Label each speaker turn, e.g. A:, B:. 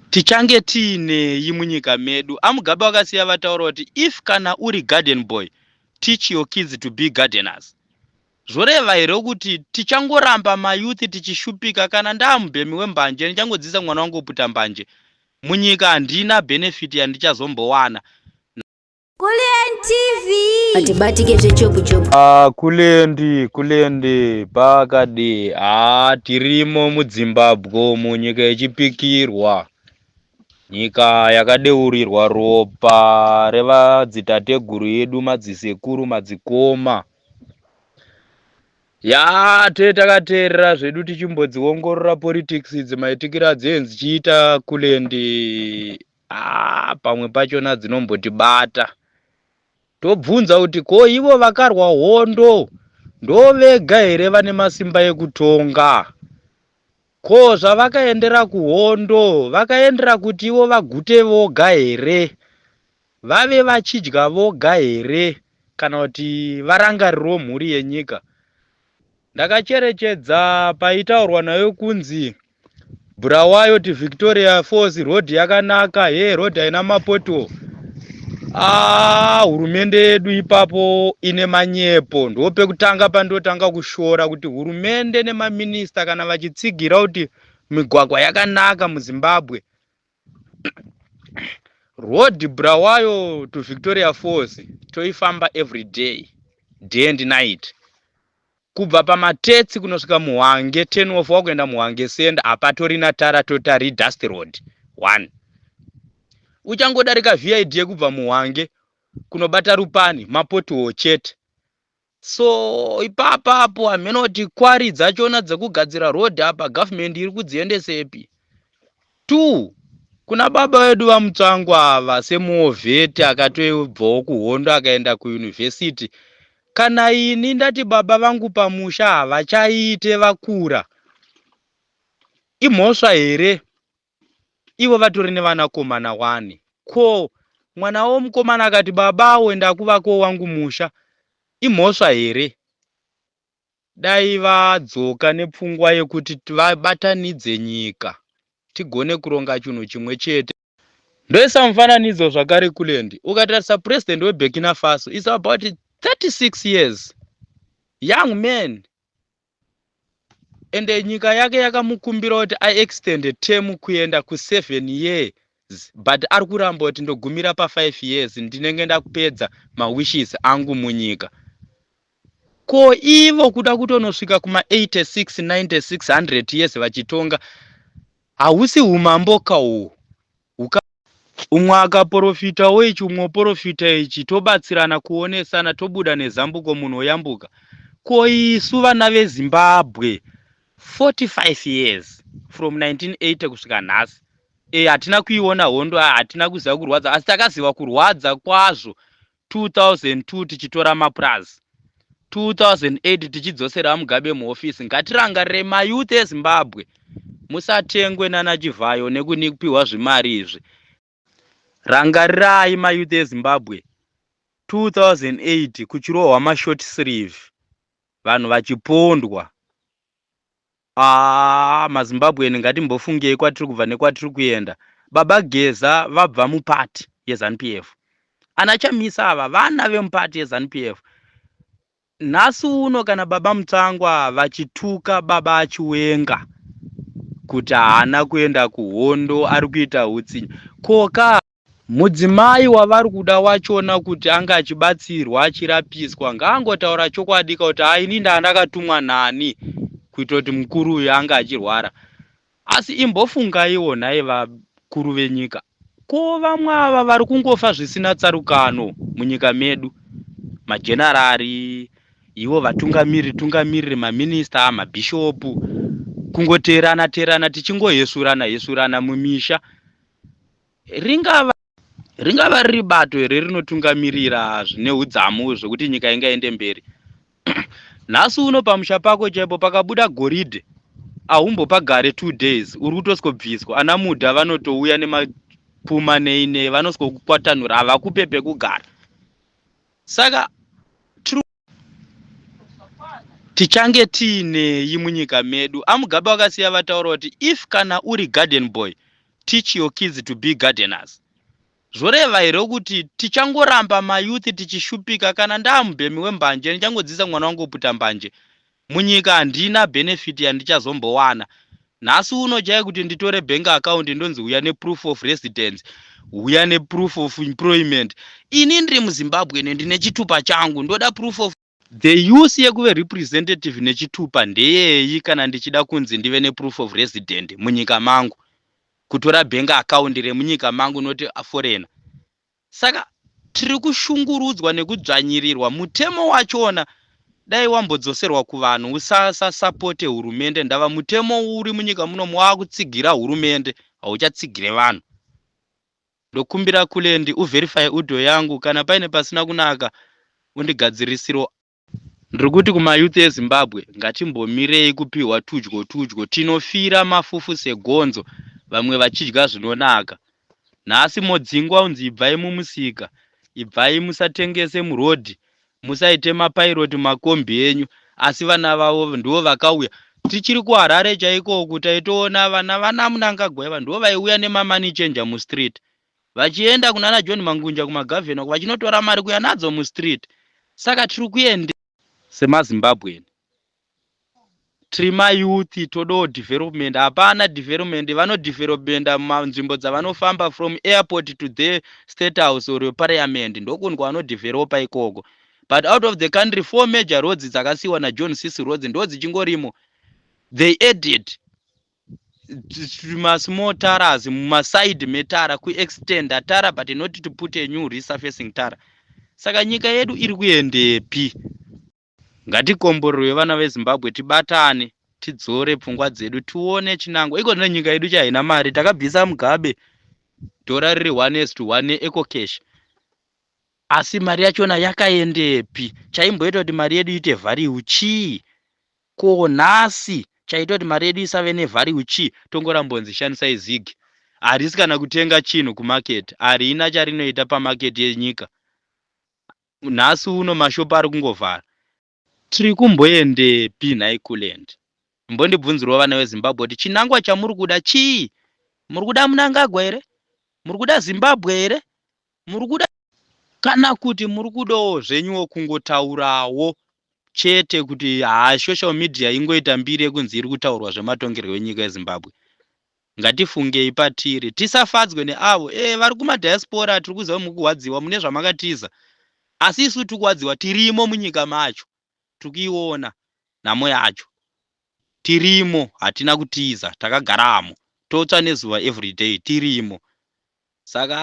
A: Tichange tiinei munyika medu? AMugabe vakasiya vataura kuti if kana uri garden boy, teach your kids to be gardeners. Zvoreva here kuti tichangoramba mayouth tichishupika? Kana ndaamubhemi wembanje, ndichangodzidzisa mwana wangu kuputa mbanje. Munyika handina benefit yandichazombowana.
B: Kulliant TV.
C: Atibatike zvechopu chopu.
A: Ah, kulendi kulendi pakadi. Ah, tirimo muDzimbabwe munyika yechipikirwa, nyika yakadeurirwa ropa revadzitateguru edu, madzisekuru, madzikoma. Ya, tee takateerera zvedu tichimbodziongorora politics idzi, maitikiro adzinenge dzichiita kulendi. Ah, pamwe pachona dzinombotibata, tobvunza kuti ko ivo vakarwa hondo ndo vega here vane masimba ekutonga? Ko zvavakaendera kuhondo, vakaendera kuti ivo vagute voga here, vave vachidya voga here, kana kuti varangarirewo mhuri yenyika? Ndakacherechedza paitaurwa nayo kunzi Bulawayo to Victoria Falls road yakanaka, he road haina mapoto. Ah, hurumende yedu ipapo ine manyepo. Ndopekutanga pandotanga kushora kuti hurumende nemaminista kana vachitsigira kuti migwagwa yakanaka muZimbabwe, road Bulawayo to Victoria Falls toifamba every day, day and night, kubva paMatetsi kunosvika muHwange, 10 off wakuenda muHwange center, hapatorina tara, totari dust road 1. Uchangodarika vid yekubva muHwange kunobata Lupane, mapothole chete. So ipapapo hameno kuti kwari dzachona dzekugadzira road apa government iri kudziendesepi. Two, kuna baba vedu vaMutsvangwa ava, semuwar vet akatobvawo kuhondo akaenda kuyunivhesiti, kana ini ndati baba vangu pamusha havachaite, vakura, imhosva here? Ivo vatori nevanakomana wani. Ko mwana womukomana akati babawo ndakuvako wangu musha, imhosva here? Dai vadzoka nepfungwa yekuti vabatanidze nyika, tigone kuronga chinhu chimwe chete. Ndoisa mufananidzo zvakare kulendi. Ukatarisa president weBurkina Faso is about 36 years, young man, ende nyika yake yakamukumbira kuti aextend term kuenda ku7 years, but ari kuramba kuti ndogumira pa5 years, ndinenge ndakupedza mawishes angu munyika. Ko ivo kuda kutonosvika kuma86, 96, 100 years vachitonga, hausi umambo kauhu? Umwe akaprofitawo ichi, umwe oprofita ichi, tobatsirana kuonesana, tobuda nezambuko, munhu oyambuka. Ko isu vana veZimbabwe, 45 years from 1980 kusvika nhasi, hatina kuiona hondo, hatina kuziva kurwadza, asi takaziva kurwadza kwazvo 2002 tichitora mapurazi, 2008 tichidzosera Mugabe muhofisi. Ngatirangarire mayouth eZimbabwe, musatengwe nana Chivhayo nekupiwa zvimari izvi. Rangarirai mayouth eZimbabwe, 2008 kuchirohwa mashort sleeve, vanhu vachipondwa. Aa, maZimbabwean, ngatimbofungei kwatiri kubva nekwatiri kuenda. Baba Geza vabva mupati yeZANU PF. Ana Chamisa ava vana vemupati yeZANU PF. Nhasi uno kana baba Mutsvangwa vachituka baba Achiwenga kuti haana kuenda kuhondo, ari kuita utsinye, koka mudzimai wavari kuda wachona kuti anga achibatsirwa, achirapiswa, ngaangotaura chokwadi kuti haini ndandakatumwa nani kuita kuti mukuru uyu anga achirwara. Asi imbofungaiwo nhai vakuru venyika, ko vamwe ava vari kungofa zvisina tsarukano munyika medu, majenarari ivo, vatungamiriri tungamiriri, maminista, mabhishopu, kungoteerana teerana, tichingohesurana hesurana mumisha, ringava riri bato here rinotungamirira zvine udzamu zvekuti nyika ingaende mberi? Nhasi uno pamusha pako chaipo pakabuda goridhe, haumbopagare 2 days, uri kutosvobviswa. Ana mudha vanotouya nemapuma nei nei, vanosvokukwatanura, havakupe pekugara. Saka tichange tiinei munyika medu? AMugabe vakasiya vataura kuti if kana uri garden boy. Teach your kids to be gardeners. Zvoreva here kuti tichangoramba mayouth tichishupika? Kana ndaamubhemi wembanje, ndichangodzidzisa mwana wangu kuputa mbanje munyika, handina benefit yandichazombowana. Nhasi uno chai kuti nditore bank account, ndonzi uya neproof of residence, uya neproof of employment. Ini ndiri muZimbabwe, ndine chitupa changu, ndoda proof of the use yekuve representative nechitupa ndeyei kana ndichida kunzi ndive neproof of resident munyika mangu, kutora bank account remunyika mangu, noti foreigner? Saka tiri kushungurudzwa nekudzvanyirirwa. Mutemo wachona dai wambodzoserwa kuvanhu, usasapote hurumende. Ndava mutemo uri munyika muno waakutsigira hurumende, hauchatsigire vanhu. Ndokumbira Kulendi uverify audio yangu, kana paine pasina kunaka undigadzirisiro. Ndiri kuti kumayouth eZimbabwe, ngatimbomirei kupiwa tudyo tudyo. Tinofira mafufu segonzo, vamwe vachidya zvinonaka. Nhasi modzingwa, unzi ibvai mumusika, ibvai, musatengese murodhi, musaite mapairoti makombi enyu, asi vana vavo ndo vakauya. Tichiri kuHarare chaikoku, taitoona vana vana Mnangagwa iva ndo vaiuya nemamoney changer mustreet, vachienda kunana John Mangunja, kumagavhena, vachinotora mari kuya nadzo mustreet. Saka tiri kuende semaZimbabwean? Tiri mayouth, todawo development. Hapana development. Vanodevelopmenta munzvimbo dzavanofamba, from airport to the State House or Parliament, ndokundwa vanodevelopa ikoko. But out of the country, four major roads dzakasiyiwa naJohn Sisi roads ndo dzichingorimo. They added masmall taras mumaside metara, kuextenda tara, but not to put a new resurfacing tara. Saka nyika yedu iri kuendepi? Ngatikomborerwe, vana veZimbabwe, tibatane, tidzore pfungwa dzedu, tione chinangwa. Iko zvino nyika yedu chahaina mari. Takabvisa Mugabe dhora riri 1 to 1 neEcoCash, asi mari yachona yakaendepi? Chaimboita kuti mari yedu iite value chii? Ko nhasi chaita kuti mari yedu isave nevalue chii? Tongorambonzi shandisai ZiG. Harisi kana kutenga chinhu kumaketi, harina charinoita pamaketi yenyika. Nhasi uno mashopu ari kungovhara. Tiri kumboendepi nhai Kuland? Mbondibvunzirawo vana veZimbabwe kuti chinangwa chamuri kuda chii? Muri kuda Mnangagwa here? Muri kuda Zimbabwe here? Muri kuda, kana kuti muri kudawo zvenyuwo kungotaurawo chete kuti haa, social media ingoita mbiri yekunzi iri kutaurwa zvematongerwo enyika yeZimbabwe? Ngatifungei patiri, tisafadzwe neavo vari kumadiaspora. Tiri kuziva mukurwadziwa, mune zvamakatiza, asi isu tiri kurwadziwa tirimo munyika macho, tiri kuiona nhamo yacho. Tirimo, hatina kutiza, takagaramo, totsva nezuva everyday, tirimo. Saka